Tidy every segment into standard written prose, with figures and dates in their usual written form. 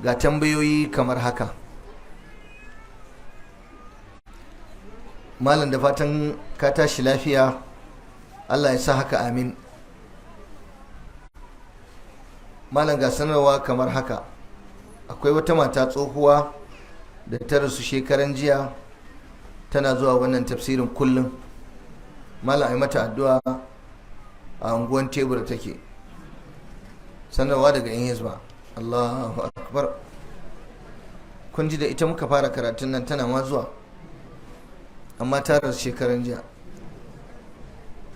Ga tambayoyi kamar haka. Malam, da fatan ka tashi lafiya, Allah ya sa haka, amin. Malam, ga sanarwa kamar haka. Akwai wata mata tsohuwa da ta rasu shekaran jiya, tana zuwa wannan tafsirin kullum. Malam, ai mata addu'a, a unguwan Tebur take. Sanarwa daga 'yan Hizba. Allahu akbar! Kun ji, da ita muka fara karatun nan, tana ma zuwa, amma ta rasu shekaran jiya.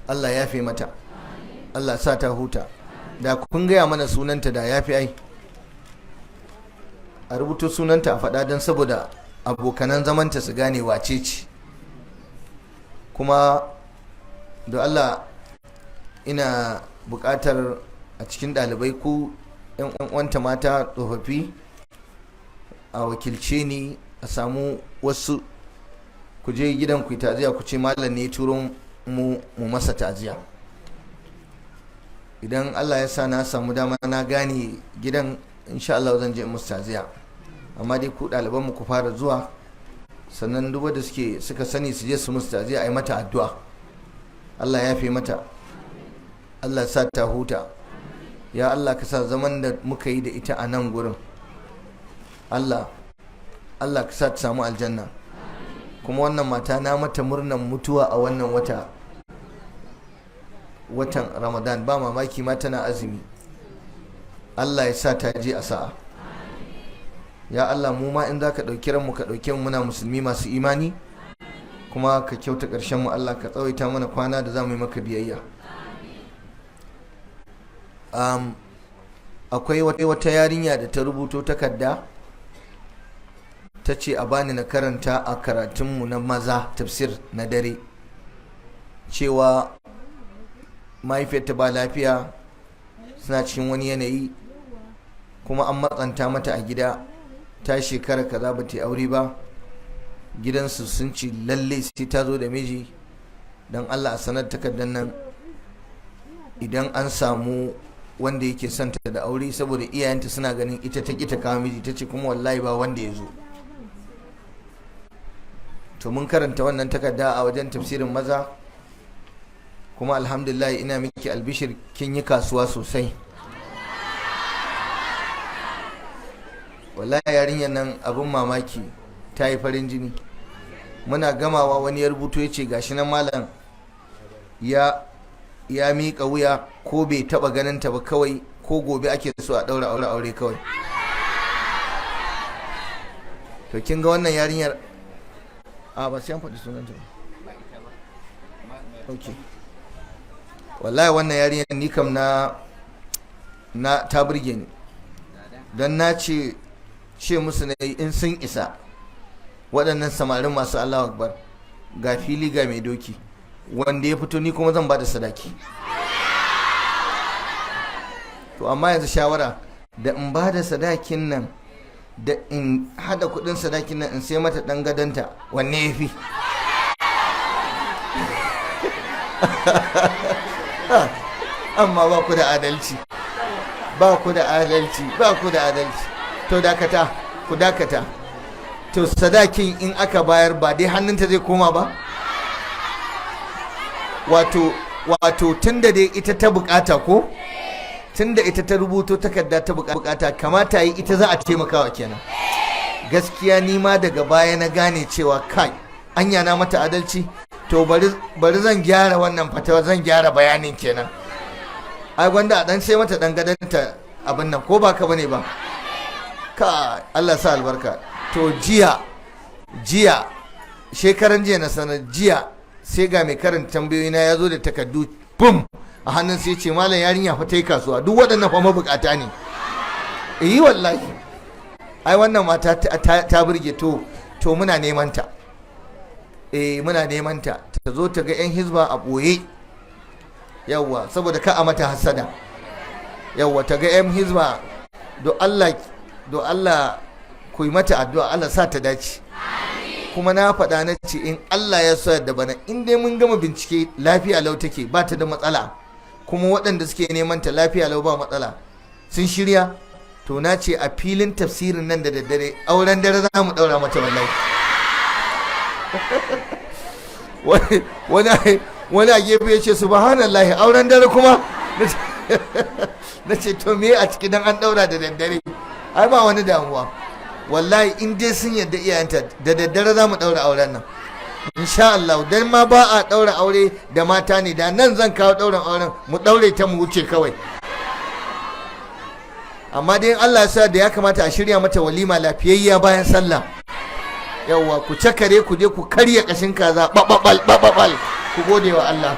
Allah ya fi mata, Allah sa ta huta. Da kun gaya mana sunanta da ya fi, ai a rubuto sunanta a faɗa don saboda abokanan zamanta su gane wace ce. Kuma da Allah ina buƙatar a cikin ɗalibai, ku 'yan uwanta mata tsofaffi, a wakilce ni, a samu wasu ku je gidan ku yi ta'aziya, ku ce malam ne turo mu mu masa ta'aziya. Idan Allah ya sa na samu dama na gane gidan, insha Allah zan je musu ta'aziya. Amma dai ku ɗaliban mu ku fara zuwa, sannan duk da suke suka sani su je su musu ta'aziya, a yi mata addu'a, Allah ya fi mata, Allah sa ta huta. Ya Allah, ka sa zaman da muka yi da ita a nan gurin, Allah, Allah ka sa ta samu aljanna. Kuma wannan mata na mata murnan mutuwa a wannan wata, watan Ramadan, ba mamaki ma tana azumi. Allah ya sa ta je a sa'a. Ya Allah, mu ma in za ka ɗauki ranmu, ka ɗauke mu muna musulmi masu imani, kuma ka kyauta ƙarshen mu. Allah, ka tsawaita mana kwana da za mu yi maka biyayya. Akwai wata yarinya da ta rubuto takarda, ta ce a bani na karanta a karatunmu na maza, tafsir na dare, cewa mahaifiyarta ba lafiya, suna cikin wani yanayi, kuma an matsanta mata a gida. Ta shekara kaza ba ta aure ba, gidansu sun ce lalle sai ta zo da miji. Don Allah a sanar takardar nan, idan an samu wanda yake son ta da aure, saboda iyayenta suna ganin ita ta ƙi ta kawo miji. Ta ce kuma wallahi ba wanda ya zo. To, mun karanta wannan takarda a wajen tafsirin maza, kuma alhamdulillah, ina miki albishir, kin yi kasuwa sosai. Wallahi yarinyar nan, abin mamaki, ta yi farin jini. Muna gamawa wani ya rubuto, ya ce gashi nan malam, ya miƙa wuya, ko bai taɓa ganin ta ba, kawai ko gobe ake so a ɗaura aure kawai. To, kin ga wannan yarinyar, a ba sai an faɗi sunanta ba. Ok, wallahi wannan yarinyar ni kam na ta burge ni, don na ce musu na in sun isa, waɗannan samarin masu Allahu akbar, ga fili ga mai doki, wanda ya fito ni kuma zan ba da sadaki. To, amma yanzu shawara, da in ba da sadakin nan da in hada kudin sadakin nan in sai mata dan gadonta, wanne ya fi? Amma ba ku da adalci, ba ku da adalci, ba ku da adalci. To, dakata, ku dakata. To, sadakin in aka bayar, ba dai hannunta zai koma ba? Wato tunda dai ita ta bukata, ko tunda ita ta rubuto takarda ta bukata, kamata yi ita za a taimakawa kenan. Gaskiya ni ma daga baya na gane cewa kai, anya na mata adalci? To, bari zan gyara wannan fatawa, zan gyara bayanin kenan. Ai gwanda a dan sai mata dan gadanta abin nan, ko ba ka bane ba? Ka Allah sa albarka. To, jiya, shekaran jiya na sanar, jiya sai ga mai karanta tambayoyi na ya zo da takardu bum a hannun, sai ce, "Malam, yarinya fa ta yi kasuwa, duk waɗannan fa mabukata ne." Yi wallahi, ai wannan mata ta burge. To, muna neman ta, eh, muna neman ta, ta zo ta ga 'yan Hizba a ɓoye. Yawwa, saboda ka a mata hasada. Yawwa, ta ga 'yan Hizba. Do Allah, do Allah ku yi mata addu'a, Allah sa ta dace. Kuma na faɗa, na ce in Allah ya so da bana, in dai mun gama bincike lafiya lau take, ba ta da matsala, kuma waɗanda suke neman ta lafiya lau ba matsala, sun shirya, to To na ce a filin tafsirin nan da daddare, auren dare za mu daura mata wallahi. Wani a gefe ya ce, "Subhanallahi, auren dare kuma?" Na ce, "To me a ciki dan an daura da daddare? Ai ba wani damuwa." Wallahi in dai sun yadda iyayenta, da daddare za mu daura auren nan insha Allah. Dan ma ba a daura aure da mata ne, da nan zan kawo dauran auren mu daure ta mu wuce kawai. Amma dai in Allah ya sa da ya kamata a shirya mata walima lafiyayya bayan sallah. Yawwa, ku cakare, ku je ku karya kashin kaza, bababal bababal, ku gode wa Allah.